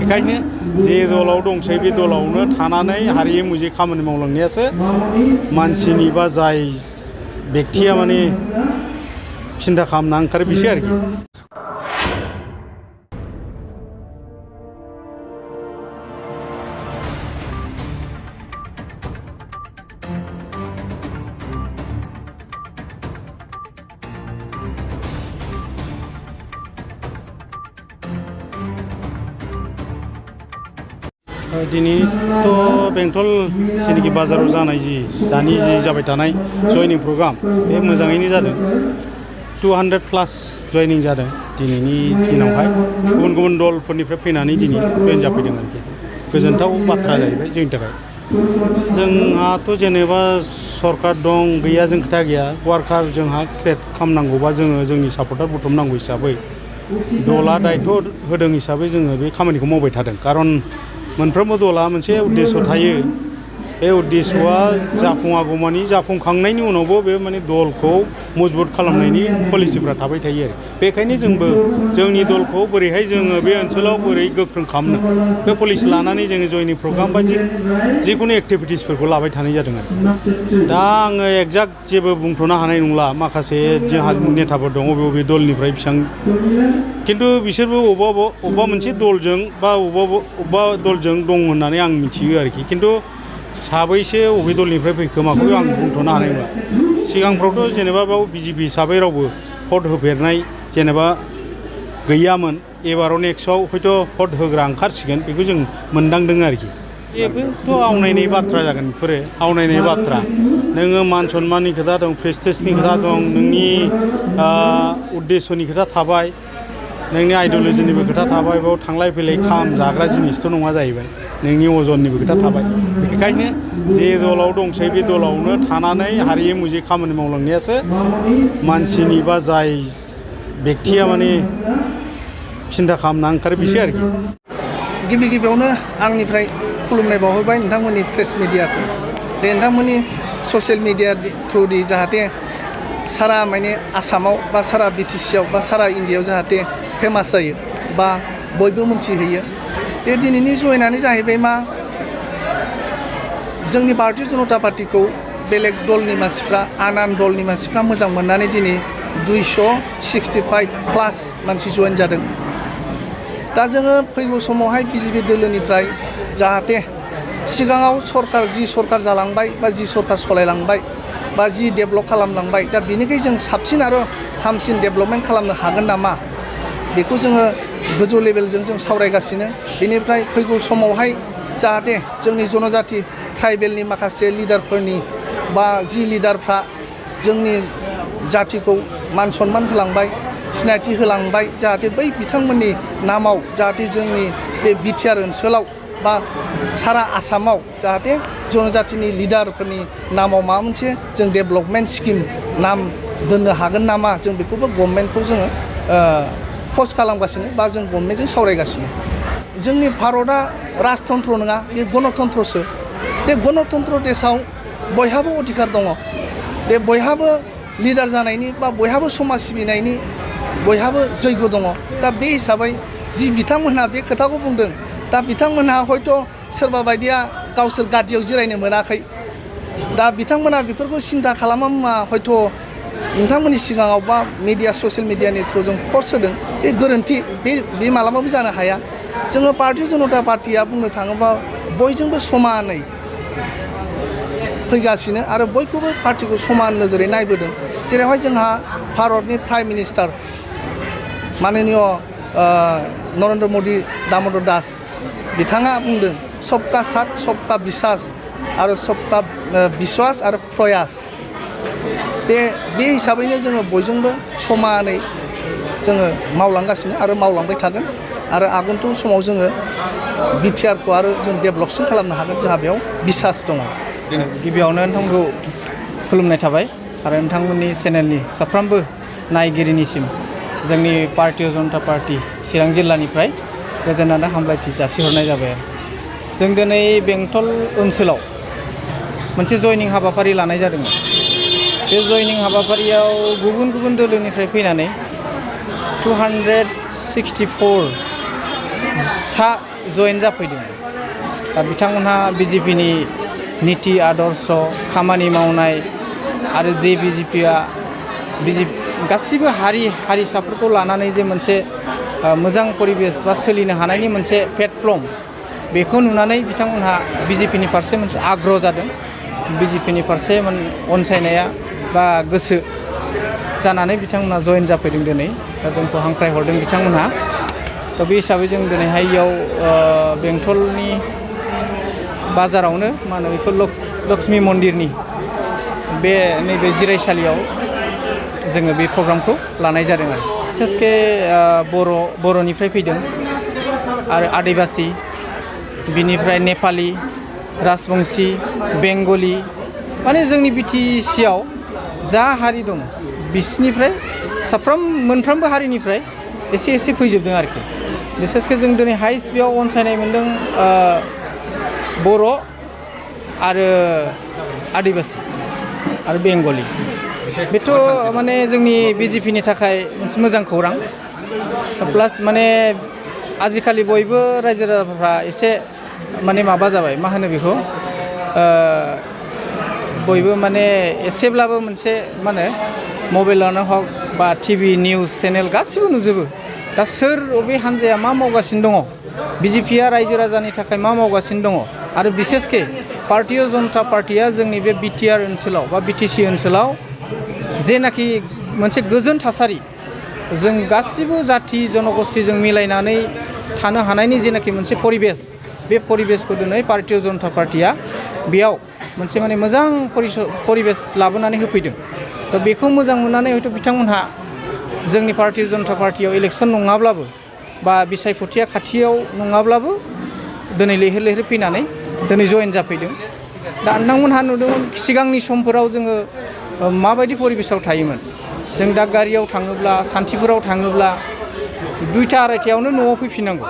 बेखायनो जे दलाव दंसै बे दलावनो थानानै हारियै मुजि खामानि मावलांनायासो मानसिनि बा जाय बेक्तिया माने सिन्था खालामना ओंखारो बिसो आरोखि। दिनैथ' बेंटल जेनाखि बाजाराव जानाय दानि जाबाय थानाय जयनिं प्रग्राम बे मोजाङैनो जादों। 200+ जयनिं जादों दिनैनि दिनावहाय गुबुन गुबुन दलफोरनिफ्राय फैनानै दिनै जयेन जाफैदों आरोखि। गोजोनथाव बाथ्रा जाहैबाय जोंनि थाखाय। जोंहाथ' जेनेबा सरकार दं गैया जों खोथा गैया। वार्कार जोंहा क्रिएट खालामनांगौबा जोङो जोंनि सापर्टार बुथुमनांगौ हिसाबै दला दायथ' होदों हिसाबै जोङो बे खामानिखौ मावबाय थादों। खारन मोनफ्रोमबो दला मोनसे उद्देश्य थायो। बे उद्देश्यआ जाफुङागौमानि जाफुंखांनायनि उनावबो बे माने दलखौ मजबुत खालामनायनि पलिसिफ्रा थाबाय थायो आरो। बेखायनो जोंबो जोंनि दलखौ बोरैहाय जोङो बे ओनसोलाव बोरै गोख्रों खालामनो बे पलिसि लानानै जोङो जयनिं प्रग्राम बा जिखुनु एक्टिभिटिसफोरखौ लाबाय थानाय जादों आरो। दा आङो एक्जाक्ट जेबो बुंथ'नो हानाय नंला। माखासे जोंहा नेताफोर दं बबे बबे दलनिफ्राय बेसेबां, खिन्थु बिसोरबो अबेबा मोनसे दलजों बा अबेबा दलजों दं होननानै आं मिथियो आरोखि। खिन्थु साबैसे अबे दलनिफ्राय फैखो माखौबो आं बुंथ'नो हानाय नंला। सिगांफ्रावथ' जेनेबा बेयाव बिजेपि हिसाबै रावबो भट होफेरनाय जेनेबा गैयामोन। एबाराव नेक्स्टआव हयथ' भट होग्रा ओंखारसिगोन बेखौ जों मोनदांदों आरोखि। बेबोथ' आवनायनाय बाथ्रा जागोन। बेफोरो आवनायनाय बाथ्रा। नोङो मान सनमाननि खोथा दं, प्रेस्टिजनि खोथा दं, नोंनि उद्देश्यनि खोथा थाबाय, नोंनि आइडिय'लजिनिबो खोथा थाबाय। बेयाव थांलाय फैलाय खाम जाग्रा जिनिसथ' नङा जाहैबाय। नोंनि अजननिबो खोथा थाबाय। बेखायनो जे दलाव दंसै बे दलावनो थानानै हारियै मुजि खामानि मावलांनायासो मानसिनि बा जाय बेक्तिया माने सिन्था खालामना ओंखारो बिसो आरोखि। गिबियावनो आंनिफ्राय खुलुमनाय बावहरबाय नोंथांमोननि प्रेस मिडियाखौ। दे नोंथांमोननि ससियेल मिडिया थ्रुयै जाहाथे सारा माने आसामाव बा सारा बिटिसिआव बा सारा इण्डियाआव जाहाथे फेमास जायो बा बयबो मोनथिहैयो। बे दिनैनि जयेनानो जाहैबाय मा, जोंनि भारतीय जनता पार्टीखौ बेलेग दलनि मानसिफ्रा, आनान दलनि मानसिफ्रा मोजां मोननानै दिनै 265+ मानसि जयेन जादों। दा जोङो फैगौ समावहाय बिजेपि दोलोनिफ्राय जाहाथे सिगाङाव जि सरकार जालांबाय बा जि सरकार सलायलांबाय बा जि डेभेलप खालामलांबाय, दा बेनिखाय जों साबसिन आरो हामसिन डेभेलपमेन्ट खालामनो हागोन नामा, बेखौ जोङो गोजौ लेभेलजों जों सावरायगासिनो। बेनिफ्राय फैगौ समावहाय जाहाथे जोंनि जनजाति ट्राइबेलनि माखासे लिडारफोरनि बा जि लिडारफ्रा जोंनि जातिखौ मान सनमान होलांबाय, सिनायथि होलांबाय, जाहाथे बै बिथांमोननि नामाव जाहाथे जोंनि बे बिटिआर ओनसोलाव बा सारा आसामाव जाहाथे जनजातिनि लिडारफोरनि नामाव माबा मोनसे जों डेभेलपमेन्ट स्किम नाम दोननो हागोन नामा, जों बेखौबो गभर्नमेन्टखौ जोङो पस्ट खालामगासिनो बा जों गभर्नमेन्टजों सावरायगासिनो। जोंनि भारतआ राजतन्त्र नङा, बे गणतन्त्रसो। बे गणतन्त्र देशआव बयहाबो अधिकार दङ। बे बयहाबो लिडार जानायनि बा बयहाबो समाज सिबिनायनि बयहाबो जैग' दङ। दा बे हिसाबै जि बिथांमोनहा बे खोथाखौ बुंदों, दा बिथांमोनहा हयथ' सोरबा बायदिया गावसोर गादियाव जिरायनो मोनाखै। दा बिथांमोना बेफोरखौ सिन्था खालामा हयथ' नोंथांमोननि सिगाङाव बा मिडिया ससियेल मिडियानि थ्रुजों पस्ट होदों। बे गोरोन्थि, बे मालाबाबो जानो हाया। जोङो भारतीय जनता पार्टीया बुंनो थाङोबा बयजोंबो समानै फैगासिनो आरो बयखौबो पार्टीखौ समान नोजोरै नायबोदों। जेरैहाय जोंहा भारतनि प्राइम मिनिस्टार माननीय नरेन्द्र मदि दामोदर दास बिथाङा बुंदों सबका साथ सबका बिसास आरो सबका बिश्वास आरो प्रयास। बे हिसाबैनो जोङो बयजोंबो समानै जोङो मावलांगासिनो आरो मावलांबाय थागोन। आरो आगन्तुक समाव जोङो बिटिआरखौ आरो जों डेभेलपसिन खालामनो हागोन, जोंहा बेयाव बिसास दङ। गिबियावनो नोंथांखौ खुलुमनाय थाबाय आरो नोंथांमोननि चेनेलनि साफ्रोमबो नायगिरिनिसिम जोंनि भारतीय जनता पार्टी चिरां जिल्लानिफ्राय गोजोन आरो हामलायथि जासिहरनाय जाबाय। जों दिनै बेंटल ओनसोलाव मोनसे जयनिं हाबाफारि लानाय जादोंमोन। बे जयनिं हाबाफारियाव गुबुन गुबुन दोलोनिफ्राय फैनानै 264 जयेन जाफैदों दा बिथांमोनहा बिजेपिनि नीति आदर्श खामानि मावनाय आरो जे बिजेपिया गासिबो हारिसाफोरखौ लानानै जे मोनसे मोजां परिबेस बा सोलिनो हानायनि मोनसे प्लेटफर्म बेखौ नुनानै बिथांमोनहा बिजेपिनि फारसे मोनसे आग्रह जादों बिजेपिनि फारसे अनसायनाया बा गोसो जानानै बिथांमोनहा जयेन जाफैदों दिनै दा जोंखौ हांख्रायहरदों बिथांमोनहा दा बे हिसाबै जों दिनैहाय इयाव बेंटलनि बाजारावनो मा होनो बेखौ लक्ष्मी मन्दिरनि बे नैबे जिरायसालियाव जोङो बे प्रग्रामखौ लानाय जादों आरो बिसेसके बर'निफ्राय फैदों आरो आदिबासि बिनिफ्राय नेपालि राजबंसि बेंगलि माने जोंनि BTC आव जा हारि दं बिसिनिफ्राय मोनफ्रोमबो हारिनिफ्राय एसे फैजोबदों आरोखि बिसेसके जों दिनै हाइस्ट बेयाव अनसायनाय मोन्दों बर' आरो आदिबासि आरो बेंगलि बेथ' माने जोंनि बिजेपिनि थाखाय मोनसे मोजां खौरां प्लास माने आजिखालि बयबो रायजो राजाफ्रा एसे माने माबा जाबाय मा होनो बेखौ बयबो माने एसेब्लाबो मोनसे मा होनो मबाइलानो हक बा टिभि निउस चेनेल गासिबो नुजोबो दा सोर बबे हान्जाया मा मावगासिनो दङ बिजेपिया रायजो राजानि थाखाय मा मावगासिनो दङ आरो बिसेसके भारतीय जनता पार्टिया जोंनि बे BTR ओनसोलाव बा BTC ओनसोलाव जेनाखि मोनसे गोजोन थासारि जों गासिबो जाथि जनगोष्ठीजों मिलायनानै थानो हानायनि जेनाखि मोनसे परिबेस बे परिबेसखौ दिनै भारतीय जनता पार्टिया बेयाव मोनसे माने मोजां परिबेस लाबोनानै होफैदों दा बेखौ मोजां मोननानै हयथ' बिथांमोनहा जोंनि भारतीय जनता पार्टियाव इलेक्सन नङाब्लाबो बा बिसायख'थिया खाथियाव नङाब्लाबो दिनै लैहोर फैनानै दिनै जयेन जाफैदों दा नोंथांमोनहा नुदोंमोन सिगांनि समफोराव जोङो माबायदि परिबेसाव थायोमोन जों दा गारियाव थाङोब्ला सान्थिफुराव थाङोब्ला 2टा 2:30 न'आव फैफिननांगौ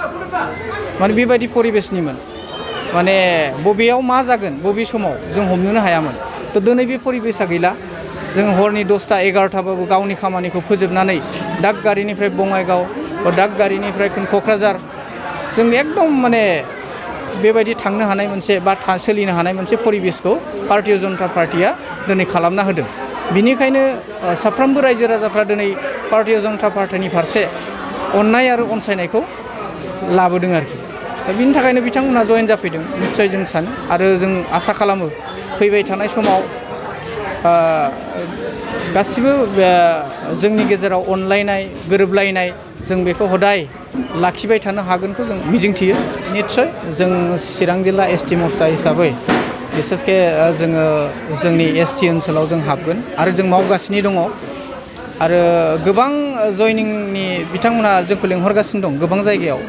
माने बेबायदि परिबेसनिमोन माने बबेयाव मा जागोन बबे समाव जों हमनोनो हायामोन थ' दिनै बे परिबेसा गैला जों हरनि 10टा 11टाबाबो गावनि खामानिखौ फोजोबनानै दागगारिनिफ्राय बङाइगाव दागगारिनिफ्राय क'क्राझार जों एकदम माने बेबायदि थांनो हानाय मोनसे बा सोलिनो हानाय मोनसे परिबेसखौ भारतीय जनता पार्टिया दिनै खालामना होदों बिनिखायनो साफ्रोमबो रायजो राजाफ्रा दिनै भारतीय जनता पार्टिनि फारसे अननाय आरो अनसायनायखौ लाबोदों आरोखि दा बिनि थाखायनो बिथांमोनहा जयेन जाफैदों निस्सय जों सानो आरो जों आसा खालामो फैबाय थानाय समाव गासिबो जोंनि गेजेराव अनलायनाय गोरोबलायनाय जों बेखौ हदाय लाखिबाय थानो हागोनखौ जों मिजिंथियो निस्सय जों चिरां जिल्ला ST मोर्चा हिसाबै बिसेसके जोङो जोंनि ST ओनसोलाव जों हाबगोन आरो जों मावगासिनो दङ आरो गोबां जयनिंनि बिथांमोना जोंखौ लेंहरगासिनो दं गोबां जायगायाव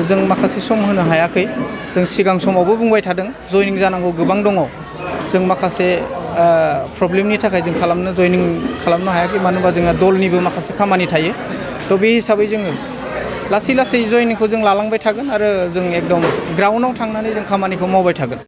जों माखासे सम होनो हायाखै जों सिगां समावबो बुंबाय थादों जयनिं जानांगौ गोबां दङ जों माखासे प्रब्लेमनि थाखाय जों जयनिं खालामनो हायाखै मानो होनबा जोंहा दलनिबो माखासे खामानि थायो थ' बे हिसाबै जोङो लासै जयनिंखौ जों लालांबाय थागोन आरो जों एकदम ग्राउन्डआव थांनानै जों खामानिखौ मावबाय थागोन